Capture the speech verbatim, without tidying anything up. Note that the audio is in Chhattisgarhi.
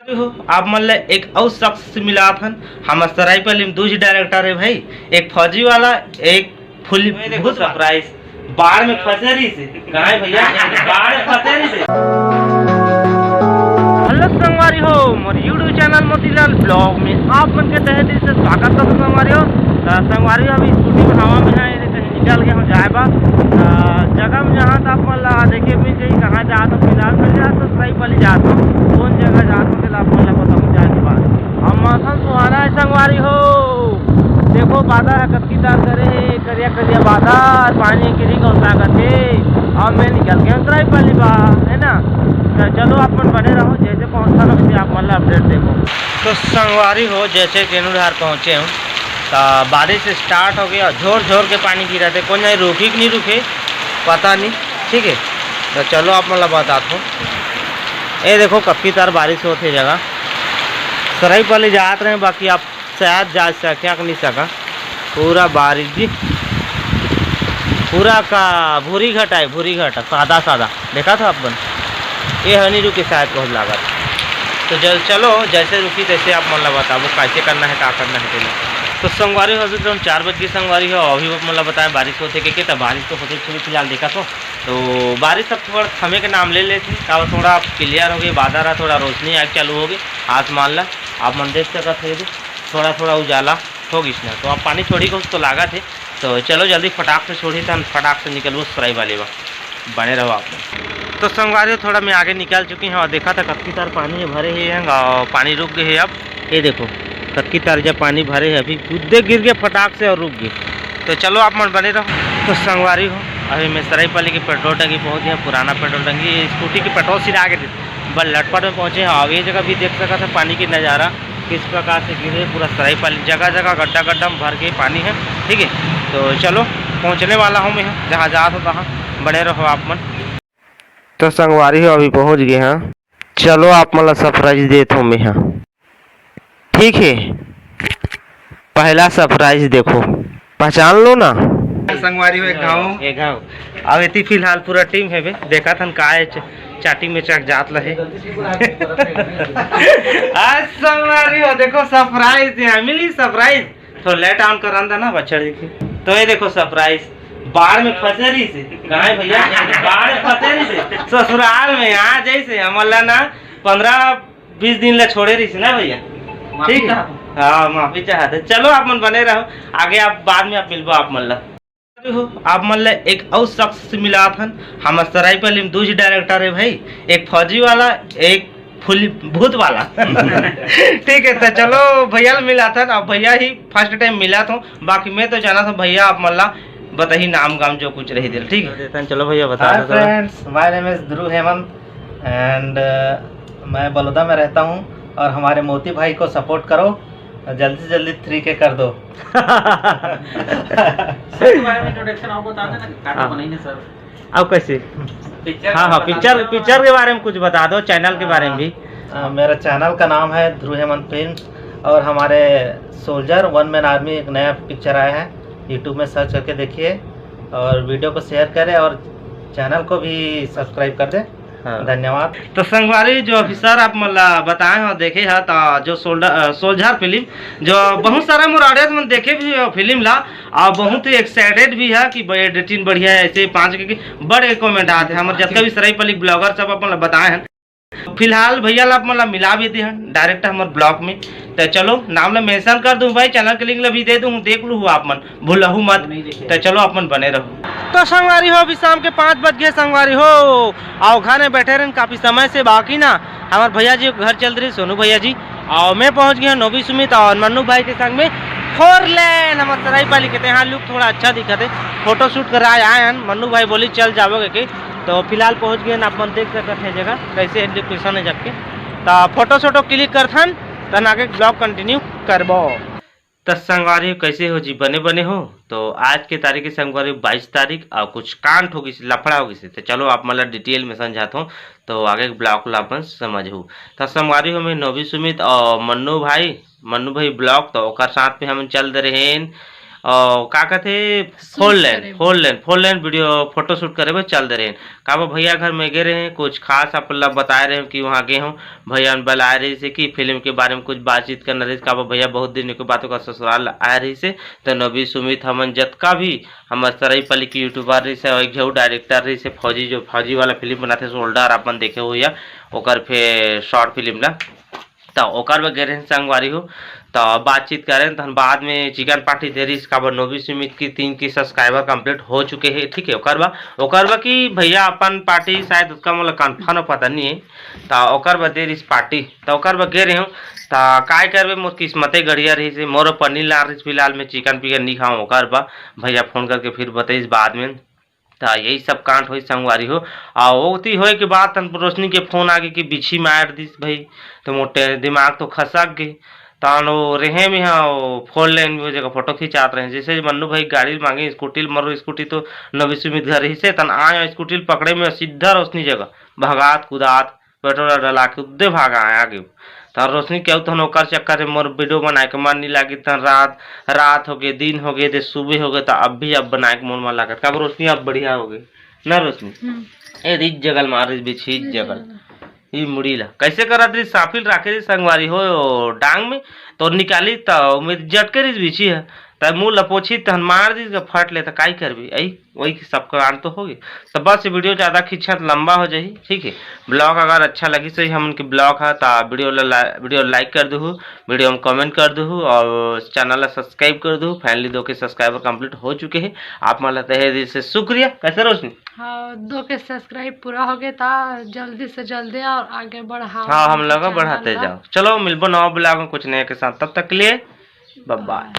हो, आप मन ला एक अउ शख्स से मिलात हन। हमर सरायपाली में दू झी डायरेक्टर हे भाई, एक फौजी वाला, एक फुल ये देखो भूत वाला। सरप्राइज, बाढ़ में फंसे रहिस हे। कहाँ हे भैया? बाढ़ में फंसे रहिस हे। हेलो संगवारी हो, मोर YouTube चैनल मोतीलाल ब्लॉग में आप मन के तहे दिल से स्वागत करत हों संगवारी हो। त संगवारी हो, अभी स्कूटी में हवा में हे, कहीं निकल के हम जाए बा। त जगह में जहाँ त आप मन ला देखे मिल जाही, कहाँ जात हों, फिलहाल मैं जात हों सरायपाली जात हों, कौन जगह जात हों, तेला आप मन ला बताहूँ जाए के बाद। अब मौसम सुहाना हे संगवारी हो, देखो बादर ह कतकी तार करे हे, करिया करिया बादर, पानी गिरी के लागत हे। अब मैं निकल के अंतराई पाली बा, है ना? त चलो आप मन बने रहो, जैसे पहुँचता ना वैसे आप मन ला अपडेट देबो। तो संगवारी हो, जैसे टेनू डहार पहुँचे हूँ, त बारिश स्टार्ट हो गया, झोर झोर के पानी गिरत हे, कोन जाने रुकी कि नहीं रुके, पता नहीं। ठीक है, तो चलो आप मन ला बतात हों। ये देखो कतकी तार बारिश होत हे जगह, सरायपाली जात रहे, बाकी आप शायद जा सके कि नहीं सका। पूरा बारिश जी, पूरा का भूरी घटा हे, भूरी घटा, सादा सादा। देखा था अपन, ये हनी रुके शायद बहुत लागत। तो जल चलो, जैसे रुकी तैसे आप मन ला बताबो, कैसे करना हे, का करना हे तेला। तो संगवारी हो, अभी तो हम चार बज गए संगवारी हो, अभी आप मन ला बताएं बारिश होत हे के, के, त बारिश तो होत हे, फिलहाल देखा तो, तो बारिश अब थोड़ा थमे के नाम ले लेथे, अब थोड़ा क्लियर हो गई, बादर ह थोड़ा रोशनी आए चालू हो गई आसमान ला, आप मन देख सकत हो, ये दे, थोड़ा थोड़ा उजाला हो गइस ना, तो अब पानी छोड़ी कुछ तो लागत हे। तो चलो जल्दी फटाक से छोड़ी, तहन फटाक से निकलबो सरायपाली बा, बने रहो आप मन। तो संगवारी हो, थोड़ा मैं आगे निकल चुकी हूँ और देखा था कतकी तार पानी हे भरे हे, और पानी रुक गए हे अब। ये देखो कतकी तार जब पानी भरे हे, अभी कुद्दे गिर गए फटाक से और रुक गए। तो चलो आप मन बने रहो। तो संगवारी हो, अभी मैं सरायपाली के पेट्रोल टंकी पहुँच गया, पुराना पेट्रोल टंकी, स्कूटी के पेट्रोल सिरा के दे बस लटपट में पहुँचे हैं। अब ये जगह भी देख सकत है पानी के नज़ारा किस प्रकार से गिरे, पूरा सरायपाली जगह जगह गड्ढा गड्ढा में भर के पानी है। ठीक है, तो चलो पहुँचने वाला हूँ मैं जहाँ जात हों तहाँ, बने रहो आप मन। तो संगवारी हो, अभी पहुँच गए हैं, चलो आप मन ला सरप्राइज देत हों मैं हा। ठीक है, पहला सरप्राइज देखो, पहचान लो ना। संगवारी हो, एक घाव। एक घाव। अब एती फिलहाल पूरा टीम हे बे, देखत हन का हे च-, चाटी में चक जात लहे। आज संगवारी हो, देखो सरप्राइज दे, मिली सरप्राइज। तो लाइट ऑन करन दा ना बछड़ जी के। तो ये देखो सरप्राइज, बाढ़ में फंसे रहिस हे। कहाँ हे भैया? बाढ़ में फंसे रहिस हे। ससुराल में आ जइसे हमन ला ना पंद्रह बीस दिन ला छोड़े रहिस ना भैया। माफी ठीक है? चाहत हूँ। हाँ, माफी चाहत है। चलो आप मन बने रहो, आगे आप बाद में आप मिलबो आप मन ला। हो, आप मन ला एक अउ शख्स से मिलात हन। हमर सरायपाली में दू झी डायरेक्टर हे भाई, एक फौजी वाला, एक फुल भूत वाला। ठीक है, तो चलो भैया ला मिलात हन। अब भैया ही फर्स्ट टाइम मिलात हों, बाकी मैं तो जानत हों भैया आप मन ला बताही नाम गाम जो कुछ रही दिल, ठीक है? देतन, चलो भैया बता हाय दो थोड़ा। Friends, my name is Dhruv Hemant and मैं बलौदा में रहता हूँ और हमारे मोती भाई को सपोर्ट करो, जल्दी से जल्दी थ्री के कर दो। सर के बारे में इंट्रोडक्शन आपको बता देना, काटो हाँ। बनाइए सर। अब कैसे? पिक्चर हाँ, हाँ, का पिक्चर, नाम पिक्चर के बारे में कुछ बता दो, चैनल के बारे में भी। अ, मेरा चैनल का नाम है ध्रुव हेमंत फिल्म और हमारे सोल्जर वन मैन आर्मी एक नया पिक्चर आया है, यूट्यूब में सर्च करके देखिए और वीडियो को शेयर करें और चैनल को भी सब्सक्राइब कर दें। हाँ। धन्यवाद। तो संगवारी, जो अभी सर आप मन ला बताए हो, देखे हा, तो जो सोल्डर, अ, सोल्जर फिल्म, जो बहुत सारा मोर ऑडियंस मन देखे भी हो फिल्म ला, और बहुत ही एक्साइटेड भी है कि भाई एडिटिंग बढ़िया है, ऐसे पाँच के, के बड़े कमेंट आते हैं। हमर जितना भी सरायपाली ब्लॉगर सब अपन ला बताए हैं। फिलहाल भैया ला आप मन ला मिला भी दे हन डायरेक्ट हमर ब्लॉग में। तो चलो नाम ला मेंशन कर दूं भाई, चैनल के लिंक ला भी दे दूं, देख लू आप मन, भूलहू मत। नहीं देखे। तो चलो आप मन बने रहो। तो संगवारी हो, अभी शाम के पाँच बज गए संगवारी हो, और घर में बैठे रहन काफी समय से, बाकी ना हमारे भैया जी के घर चल रही सोनू भैया जी, और मैं पहुंच गया नोबी सुमित और मन्नू भाई के संग में फोर लेन। हमारे सरायपाली के यहाँ लुक थोड़ा अच्छा दिखत है, फोटो शूट कराए आए हैं। मन्नू भाई बोली चल जाओगे के, तो फिलहाल पहुंच गए हैं, आप मन देख सकत हैं जगह कैसे है, लोकेशन है जाके। तो फोटो शोटो क्लिक करथन, तन आगे ब्लॉग कंटिन्यू करबो। त संगवारी हो, कैसे हो जी, बने बने हो? तो आज के तारीख है संगवारी बाईस तारीख, और कुछ कांड हो गइस, लफड़ा हो गइस, तो चलो आप मन ला डिटेल में समझात हों, तो आगे के ब्लॉग ला अपन समझहू। तो संगवारी हो, मैं नोबी सुमित और मन्नू भाई, मन्नू भाई ब्लॉग, तो ओकर साथ में हम चल दे रहेन और का कहते, four lane, four lane, four lane video photo shoot करे बर चल दे रहे हैं। काबर भैया घर में गे रहे हैं, कुछ खास आप ला बताए रहे हैं कि वहाँ गे हूँ, भैया मन बलाए रहिस हे कि फिल्म के बारे में कुछ बातचीत करना रहिस। काबर भैया बहुत दिन के बाद ओकर ससुराल आए रहिस हे, तो नवी सुमित हमन जतका भी हमर सरईपल्ली के यूट्यूबर रहिस हे, और एक झन डायरेक्टर रहिस हे फौजी, जो फौजी वाला फिल्म बनाथे सोल्डर, अपन देखे हुए या ओकर फेर शॉर्ट फिल्म ला, त ओकर बर गे रहेन संगवारी हो। त बातचीत करेन, तहन बाद में चिकन पार्टी दे रहिस, काबर नवी सुमित की तीन की सब्सक्राइबर कंप्लीट हो चुके हे, ठीक है। ओकर बर, ओकर बर कि भैया अपन पार्टी शायद ओतका मोला कन्फर्म पता नहीं है, त ओकर बर दे रहिस पार्टी, त ओकर बर गे रहेंव। त काय करबे, मोर किस्मते गड़िया रहिस हे, मोर पनीर ला रहिस, फिलहाल मैं चिकन पिकन नहीं खाऊँ, ओकर बर भैया फोन करके फिर बताइस बाद में। त यही सब कांड होइस संगवारी हो। आ ओती होए के बाद तन रोशनी के फोन आगे कि बिछी मार दिस भाई, तो मोटे दिमाग तो खसक गे। तन वो रहे में हाँ, वो फोर लेन में वो जगह फोटो खिंचात रहे, जैसे मन्नू भाई गाड़ी मांगे स्कूटी, मरो स्कूटी तो नवी सुमित घर ही से, तन आए स्कूटी पकड़े में सीधा रोशनी जगह भगात कुदात पेट्रोल डला के उद्दे भागा आगे। त रोशनी के अउ तहन ओकर चक्कर में मोर वीडियो बनाए के मन नहीं लागिस। तहन रात, रात हो गे, दिन हो गे, दे सुबह हो गे, त अब भी अब बनाए के मन मन लागत। काबर रोशनी अब बढ़िया हो गे ना रोशनी? हम्म। ए रिच जगल मारिस बिछी रिच जगल। ई मुड़ी ला कैसे करत रही, साफिल राखे रही संगवारी हो डांग में, तो निकाली त उमें जटके रही बिछी है, त मुंह लपोछी तहन मार दी फट ले, त काई करबी? आई वही सबका अंत तो होगी। तो बस ये वीडियो ज़्यादा खींचा तो लंबा हो जाही, ठीक है। ब्लॉग अगर अच्छा लगी सही हमन के ब्लॉग है तो वीडियो ला, वीडियो लाइक कर दू, वीडियो में कमेंट कर दू और चैनल ला सब्सक्राइब कर दू। फाइनली दो के सब्सक्राइबर कंप्लीट हो चुके हैं। आप मन ला तहे दिल से शुक्रिया। कैसे रोशनी? हाँ, दो के सब्सक्राइब पूरा हो गया था, जल्दी से जल्दी और आगे बढ़ाओ हाँ, हम लोग बढ़ाते जाओ। चलो मिलबो नवा ब्लॉग में कुछ नया के साथ, तब तक के लिए बाय बाय।